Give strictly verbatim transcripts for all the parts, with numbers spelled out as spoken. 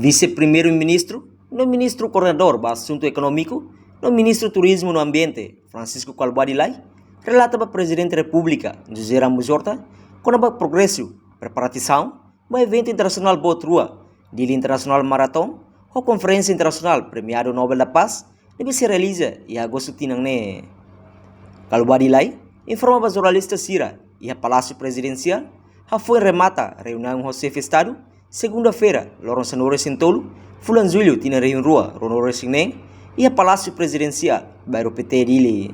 Vise-Primeiru-Ministru no Ministru Koordenadór ba Asuntu Ekonómiku no Ministru Turizmu no Ambiente, Francisco Kalbuadi Lay, relata ba Prezidente Repúblika, José Ramos Horta, kona-ba progresu preparasaun ba eventu internasionál boot rua, Dili International Marathon, ho konferénsia internasionál Premiadu Nobel da Paz, ne'ebé sei realiza iha agostu tinan ne'e. Kalbuadi Lay informa ba jornalista sira iha Palásiu Prezidensiál, hafoin remata reuniaun ho Xefe Estadu, segunda-feira, loron sanulu-resin-tolu, fulan Jullu, tinan rihun rua ruanulu-resin-neen, iha Palásiu Prezidensiál, Bairru Pité, Dili.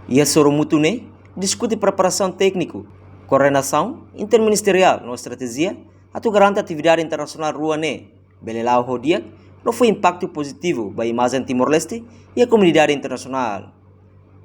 Iha sorumutu ne'e, diskute preparasaun tékniku, koordenasaun interministeriál no estratéjia atu garante atividade internasionál rua ne'e bele la'o ho di'ak no fó impaktu pozitivu ba imajen Timor-Leste iha komunidade internasionál.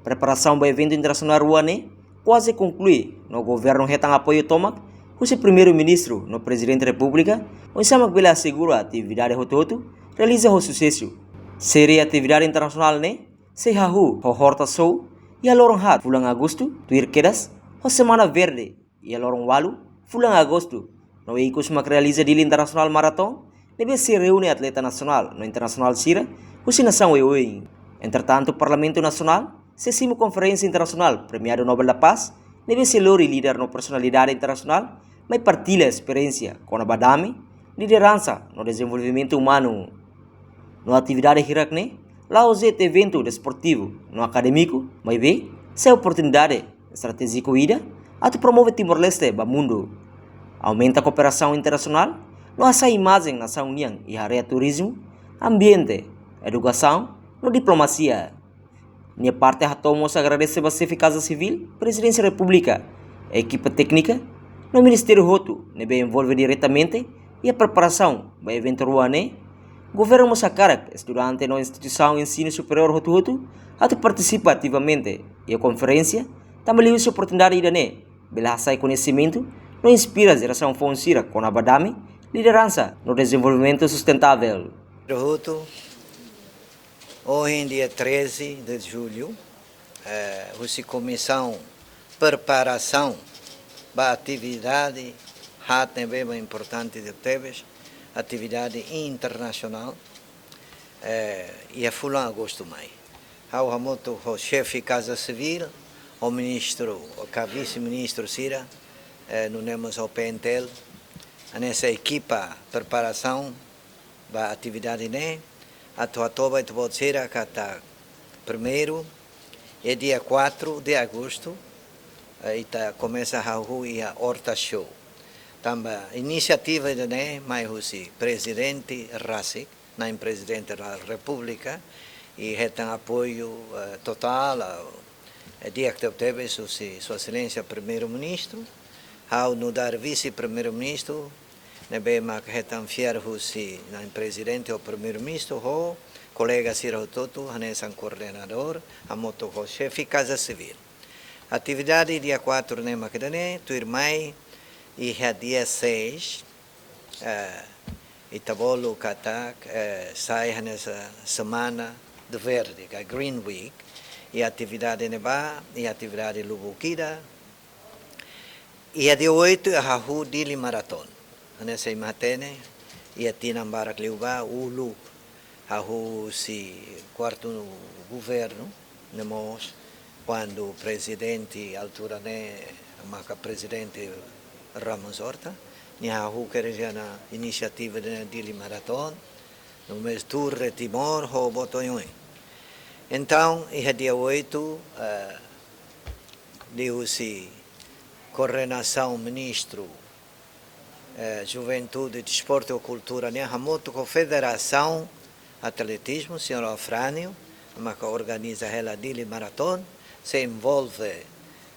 Preparasaun ba eventu internasionál rua ne'e kuaze konklui no governu hetan apoiu tomak husi Primeiru-Ministru no Prezidente Repúblika, oinsá mak bele asegura atividade hotu-hotu realiza ho susesu. Série atividade internasionál ne'e sei hahú ho Horta Show iha loron haat fulan Agostu, tuir kedas ho Semana Verde iha loron ualu fulan Agostu, no ikus mak realiza Dili International Marathon, ne'ebé sei reúne atleta nasionál no internasionál sira husi nasaun oioin. Entretantu, Parlamentu Nasionál sei simu konferénsia internasionál Premiadu Nobel da Paz, ne'ebé sei lori líder no personalidade internasionál mai partilla esperiénsia kona-ba dame, lideransa no dezenvolvimentu umanu. No atividade hirak ne'e la'ós de'it eventu desportivu no akadémiku, maibé sai oportunidade estratéjiku ida atu promove Timor-Leste ba mundu, aumenta kooperasaun internasionál no hasa'e imajen nasaun nian iha área turizmu, ambiente, edukasaun no diplomasia. Nia parte hato'o mós agradese ba Xefe Kaza Sivíl, Prezidénsia Repúblika, ekipa téknika no ministériu hotu ne'ebé envolve diretamente iha preparasaun ba eventu rua ne'e. Governu mós hakarak estudante no instituisaun ensinu superiór hotu-hotu atu partisipa ativamente iha konferénsia, tanba liuhusi oportunidade ida-ne'e bele hasa'e koñesimentu no inspira jerasaun foun sira kona-ba dame, lideransa no dezenvolvimentu sustentável. Hotu, ohin dia treze de julho, eh, husi komisaun preparasaun ba atividade haat ne'ebé mak importante tebes, atividade internasionál, eh, iha fulan Agostu mai. Ha'u hamutuk ho Xefe Kaza Sivíl, ho ministru, ho ka vise-ministru sira, eh, nune'e mós ho P N T L, hanesan ekipa preparasaun ba atividade ne'e, atu hato'o ba ita-boot sira katak primeiru, iha dia quatro de agosto, eh, ita komesa hahú iha Horta Show. Tanba inisiativa ida-ne'e mai husi Prezidente rasik, Na'in Prezidente da Repúblika, i hetan apoiu, eh, totál, eh, di'ak tebetebes husi Sua Exelénsia Primeiru-Ministru, ha'u nu'udar Vise-Primeiru-Ministru, ne'ebé mak hetan fiar husi Na'in Prezidente ho Primeiru-Ministru, ho kolega sira hotu-hotu, hanesan koordenadór, hamutuk ho Xefe Kaza Sivíl. Atividade dia quatro ne'e mak ida-ne'e, tuirmai iha dia seis, eh, ita bolu katak, eh, sai hanesan Semana do Verde, ka Green Week, i atividade ne'ebá, i atividade lubuk ida, iha dia oito hahú Dili Marathon. Hanesan imi hatene, iha tinan barak liubá, uluk hahú husi kuartu governu, no mós kuandu prezidente altura ne'e maka Prezidente Ramos Horta, nia hahú kerja ona inisiativa de Dili Marathon, no mês Tour de Timor ho boot oioin. Entaun, iha dia oito, eh, liuhusi koordenasaun ministru, eh, Juventude, Desportu no Kultura nian, hamutuk ho Federasaun Atletizmu, señór Afrânio, maka organiza hela Dili Marathon, sei envolve,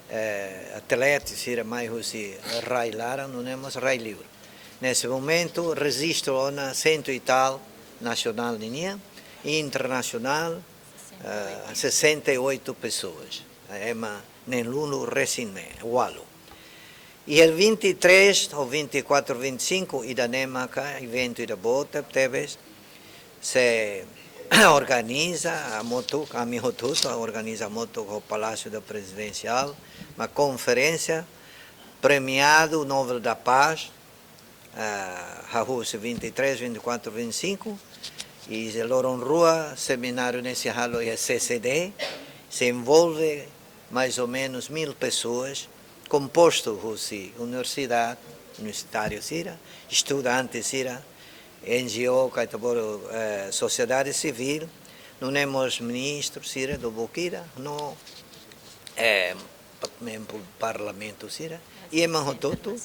eh, atleta sira mai husi rai laran, nune'e mós rai liur. Nesse momento, rejistu ona cento e tal nasionál ninian, i internasionál, eh, sessenta e oito pessoas. Ema neen-lulu-resin-neen, ualu. Iha vinte e três ou vinte e quatro, vinte e cinco, ida-ne'e maka eventu ida boot tebes, sei organiza hamutuk, ami hotu-hotu, organiza hamutuk ho Palásiu da Prezidensiál, mak konferénsia Premiadu Nobel da Paz, ah, hahú husi vinte e três, vinte e quatro, vinte e cinco, i loron rua semináriu ne'e sei halo iha C C D, sei envolve mais ou menos mil pessoas, kompostu husi universidade, universitáriu sira, estudante sira, N G O, ka ita bolu, eh, sosiedade sivíl, nune'e mós ministru sira lubuk ida, no, eh, pa-, membru parlamentu sira, i ema hotu-hotu,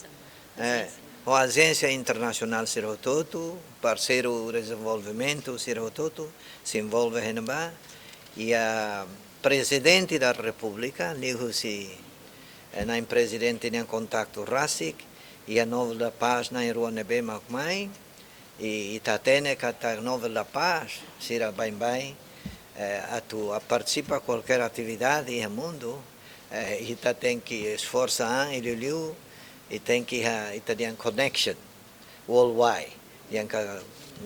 eh, ho ajénsia internasionál sira hotu-hotu, parseiru dezenvolvimentu sira hotu-hotu, sei envolve iha ne'ebá, i a Prezidente da Repúblika, liuhusi, eh, na'in prezidente nian kontaktu rasik, i a Nobel da Paz na'in rua ne'ebé mak mai, i, i ita hatene katak Nobel da Paz, sira baibain, eh, atu a partisipa kualkér atividade iha mundu, eh, ita tenke esforsa an, i liuliu, i tenke iha, ita-nia connection worldwide. Yang ka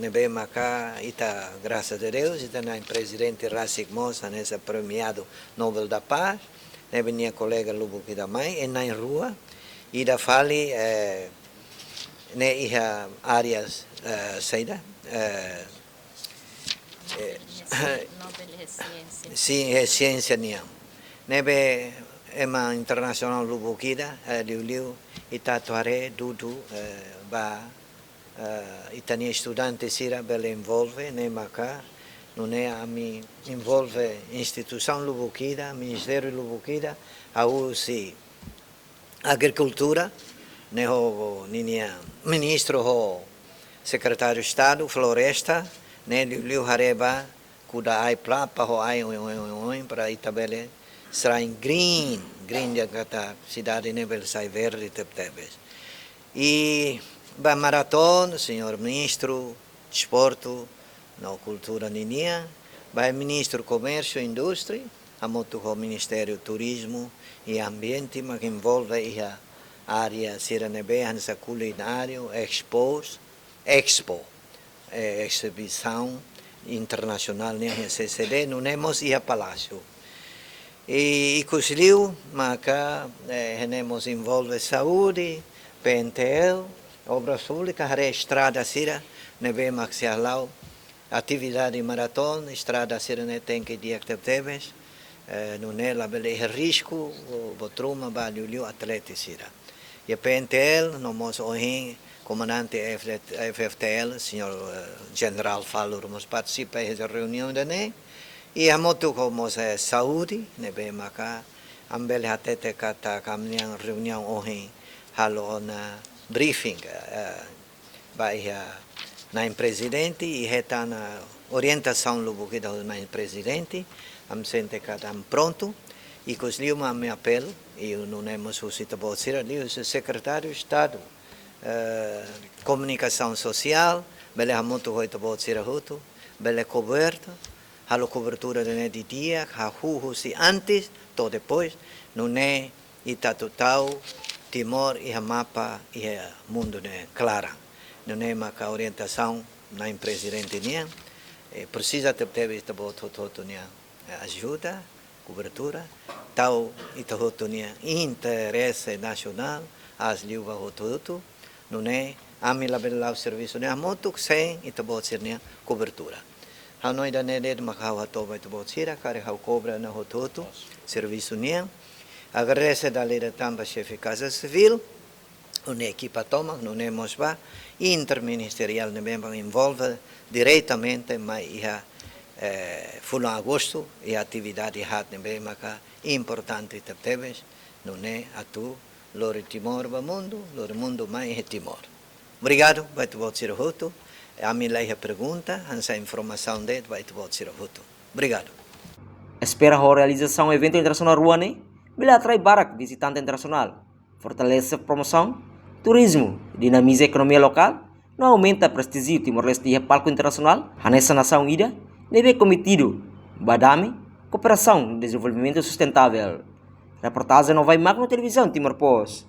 ne'ebé maka ita, graças a Deus, ita na'in prezidente rasik mós, hanesan premiadu Nobel da Paz, ne'ebé nia kolega lubuk ida mai, i na'in rua, ida fali, eh, ne'e iha áreas, eh, saida, eh, eh, Nobel iha siénsia. Sin, iha siénsia nian. Ne'ebé ema internasionál lubuk ida, eh, liuliu, ita atu haree dudu, eh, ba, eh, ita-nia estudante sira bele envolve, ne'e maka, nune'e ami envolve instituisaun lubuk ida, ministériu lubuk ida, hahú husi agrikultura, ne'e ho ninia ministru ho sekretáriu Estadu, floresta, ne'e liuliu haree ba kuda ai plapa ho ai oin, oin, oin, oin, para ita bele sai green, green dehan katak sidade ne'e bele sai verde tebetebes. I ba maratón, señór ministru desportu no kultura ninian, ba ministru komérsiu i indústria, hamutuk ho Ministériu Turizmu i Ambiente, mak envolve iha área sira ne'ebé hanesan kulináriu, expos, expo, eh, exibisaun internasionál nian iha C C D, nune'e mós iha Palásiu. I, i ikusliu, maka, eh, iha ne'e mós envolve saúde, P N T L, obras públikas, haree estrada sira, ne'ebé mak sei hala'o atividade maratón, estrada sira-ne'e tenke di'ak tebetebes, eh, nune'e labele iha risku, bo, buat ruma ba liuliu atleta sira. I P N T L, no mós ohin, komandante F F T L, señór, eh, Jenerál Falur, mós partisipa iha reuniaun ida-ne'e, i hamutuk ho mós, eh, saúde, ne'ebé maka, ami bele hatete katak ami-nia reuniaun ohin, halo ona briefing, eh, ba iha na'in prezidente, i hetan ona orientasaun lubuk ida husi na'in prezidente, ami sente katak ami prontu, ikusliu mak ami apelu, i nune'e mós husu ita-boot sira, liuhusi sekretáriu Estadu, eh, komunikasaun sosiál, bele hamutuk ho ita-boot sira hotu, bele koberta, halo kobertura ida-ne'e didi'ak, hahú husi antes, to'o depois, nune'e ita atu tau Timor iha mapa iha mundu ne'e klaran. Nune'e maka orientasaun na'in prezidente nian, eh, presiza tebetebes ita-boot hotu-hotu nia, eh, ajuda, kobertura, tau ita hotu nia interese nasionál aas liu ba hotu-hotu, nune'e ami labele la'o servisu ne'e hamutuk sein ita-boot sira-nia kobertura. Ha'u hanoin ida-ne'e de'it mak ha'u hato'o ba ita-boot sira, karik ha'u kobra ona hotu-hotu servisu nian. Agradese dala ida tan ba xefe Kaza Sivíl, ho nia ekipa tomak, nune'e mós ba interministeriál ne'ebé mak envolve diretamente mai iha, eh, fulan Agostu, iha atividade haat ne'ebé maka importante tebetebes, nune'e atu lori Timor ba mundu, lori mundu mai iha Timor. Obrigadu ba ita-boot sira hotu. Ami la iha pergunta, hanesan informasaun de'it ba ita-boot sira hotu. Obrigadu. Espera ho realizasaun eventu internasionál rua ne'e bele atrai barak vizitante internasionál, fortalese promosaun turizmu, dinamiza ekonomia lokál, no aumenta prestíjiu Timor-Leste iha palku internasionál, hanesan nasaun ida ne'ebé komprometidu ba dame, kooperasaun no dezenvolvimentu sustentável. Reportajen Novai Magno, Televizaun Timor Post.